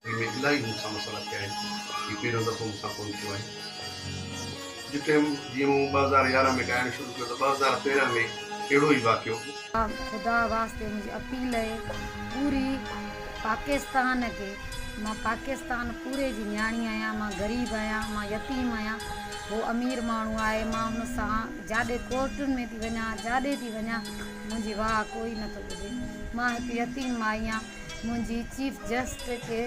۾ الاهي مون سان مسئلا ٿيا آهن. هي پهريون دفعو مون سان ڪونه ٿيو آهي. جتي جيئن مون 2011 ۾ ڳائڻ شروع ڪيو ته 2013 ۾ اهڙو ئي واقعو. خدا واسطي منهنجي اپيل اهي پوري پاڪستان کي مان پاڪستان پوري جي نياڻي آهيان مان غريب آهيان مان يتيم آهيان هو امير ماڻهو آهي مان هن سان جاڏي ڪورٽن ۾ ٿي وڃان جاڏي ٿي وڃان منهنجي واهه ڪوئي نٿو ٻڌي مان هڪ يتيم مائي آهيان منهنجي چيف جسٽ کي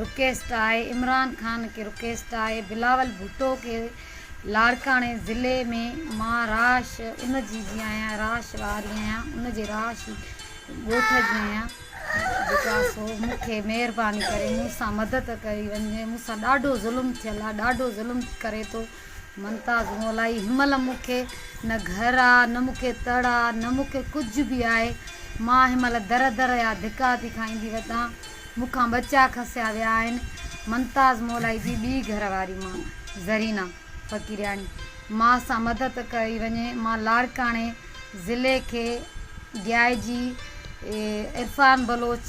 رڪيسٽ آهي عمران خان کي رڪيسٽ آهي بلاول ڀٽو کي لاڙڪاڻي ضلعي ۾ مان رهائش ان جي جي آهيان رهائش واري آهيان ان جي رهائشي ڳوٺ جي آهيان جيڪو آهي سو مون کي مهرباني ڪري مون سان مدد ڪئي وڃي مون سان ڏاڍو ظلم ٿيل آهي ڏاڍو ظلم ڪري ٿو ممتاز مولائي هن مهل مون کي نه گهر آ نه مون کي تڙ آ نه مون کي ڪجهه به آهي مان هن مهل در در جا ڌڪا ٿي کائيندي وتان مون کان ٻچا کسيا ويا آهن. ممتاز مولائي جي ٻي گهر واري مان زرينا فقيرياڻي مان سان مدد ڪئي وڃي مان لاڙڪاڻي ضلعي کي ڊي I جي عرفان بلوچ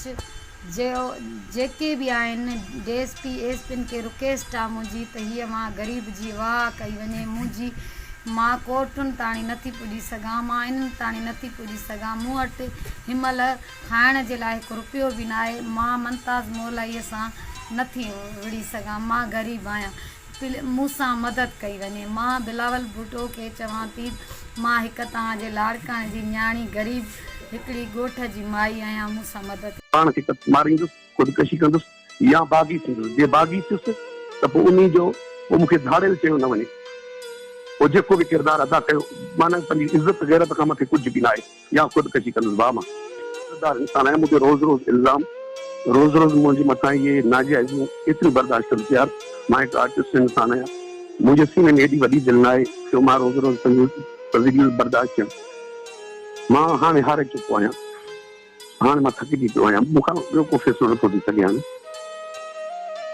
جو جيڪي به آهن ڊي ايس پي ايس پين کي رڪيسٽ آ منهنجي ته هيء مان غريب جي واهه ڪئي وڃي منهنجي مان ڪورٽن تاڻي نٿي پڄي سگهان مان انهن تاڻي نٿي پڄي سگهان مون وٽ هن مهل کائڻ جي لاء هڪ رپيو به ناهي، مان ممتاز مولائيء سان نه ٿي وڙهي سگهان، مان غريب آهيان، پليز مون سان مدد ڪئي وڃي، مان بلاول ڀٽو کي چوان ٿي مان هڪ توهان جي لاڙڪاڻي جي نياڻي غريب هڪڙي ڳوٺ جي مائي آهيان، مون سان مدد. پاڻ کي ماريندس، خودڪشي ڪندس يا باغي ٿيندس، جي باغي ٿيس ته پوء انهي جو پوء مون کي ڌاڙيل چيو نه وڃي، پوء جيڪو به ڪردار ادا ڪيو معنيٰ پنهنجي عزت غيرت کان مٿي ڪجهه به ناهي. يا خودڪشي ڪندس ڀاء مان عزتدار انسان آهيان مون تي روز روز الزام روز روز منهنجي مٿان اهي ناجائزيون ڪيتريون برداشت ڪندس يار مان هڪ آرٽسٽ انسان آهيان منهنجي سيني ۾ ايڏي وڏي دل ناهي جو مان روز روز پنهنجون تذليل برداشت ڪيان مان هاڻي هاري چڪو آهيان هاڻي مان ٿڪجي پيو آهيان مون کان ٻيو ڪو فيصلو نٿو ٿي سگهي هاڻي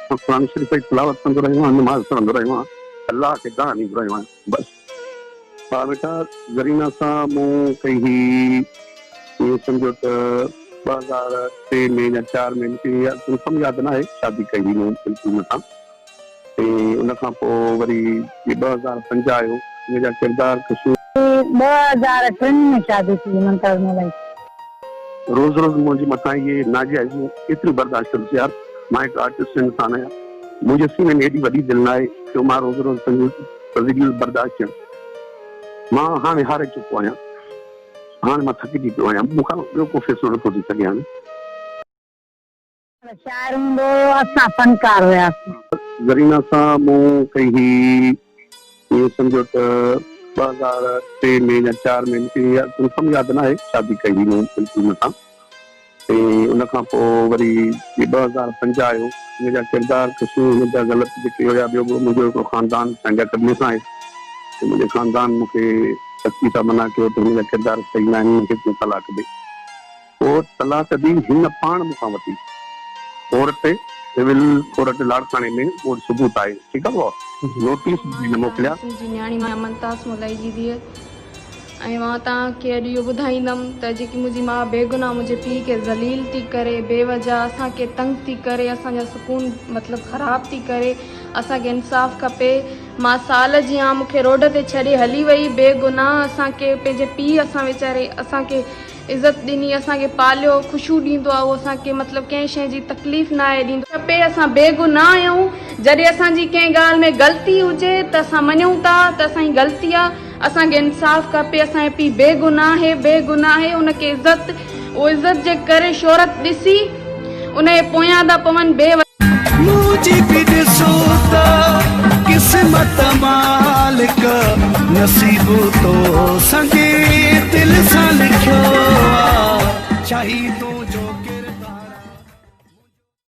مان قرآن شريف جي تلاوت ڪندو رهيو آهيان نماز پڙهندو رهيو آهيان الله کي دانهن ڏيندو رهيو آهيان بس. ها بيٽا زرينا سان مون ڪئي هئي ائين سمجهو ته 2003 ۾ يا 4 ۾ مونکي ڪنفرم ياد ناهي شادي ڪئي هئي مون بلڪل ان سان ۽ ان کان پوء وري 2005 آيو ان جا ڪردار ڪشمير 2003 ۾ شادي ٿي ممتاز مولائي سان. روز روز منهنجي مٿان اهي ناجائزيون ڪيتريون برداشت ڪندس يار مان هڪ آرٽسٽ انسان آهيان منهنجي سيني ۾ ايڏي وڏي دل ناهي جو مان روز روز پنهنجون تذليل برداشت ڪيان مان هاڻي هاري چڪو آهيان هاڻي مان ٿڪجي پيو آهيان مون کان ٻيو ڪو فيصلو نٿو ٿي سگهي هاڻي. شاعر هوندو هيو اسان فنڪار هياسين. زرينا سان مون ڪئي هئي ائين سمجهو ته 2003 ۾ يا 4 ۾ مون کي ڪنفرم ياد ناهي شادي ڪئي هئي مون بلڪل ان سان ۽ ان کان پوء وري 2005 آيو ان جا ڪردار ڪشيون هن جا غلط جيڪي هيا ٻيو به منهنجو هڪڙو خاندان سانجا قبيلي سان آهي ته منهنجي خاندان مون کي سختي سان منع ڪيو ته هن جا ڪردار صحيح ناهن هن کي تون طلاق ڏي. پوء طلاق به هن پاڻ مون کان ورتي. ڪورٽ، سول ڪورٽ لاڙڪاڻي ۾ مون وٽ ثبوت آهي. ٺيڪ آهي بابا. نوٽيس به هن موڪليا. سنڌ جي نياڻي مان ممتاز مولائي جي ڌيء ۽ مان توهان کي اڄ اهو ٻڌائيندم ته جيڪي منهنجي ماء بيگناهه منهنجي پيء کي ذليل ٿي ڪري بي وجه اسان کي تنگ ٿي ڪري اسان جا سڪون مطلب خراب ٿي ڪري اسان کي انصاف کپي مان سال جي آن مون کي روڊ تي ڇڏي هلي وئي بيگناهه اسان کي پنهنجي پيء اسان ويچاري اسان کي عزت ڏني اسان کي پاليو خوشيون ڏيندو آ اهو اسان کي مطلب ڪنهن شيء جي تڪليف ناهي ڏيندو. کپي اسان بيگناهه آهيون جڏهن اسان جي ڪنهن ڳالهه ۾ غلطي هجي ته اسان مڃون ٿا ته اسان جي غلطي آ اسان کي انصاف کپي اسان جو پيء بيگناهه آهي بيگناهه آهي ان کي عزت اهو عزت جي ڪري شهرت ڏسي ان جي پويان ٿا پون بي منهنجي به ڏسو ته قسمت مالڪ نصيب تو سنگي دل سان لکيو آ شاهي تنهنجو.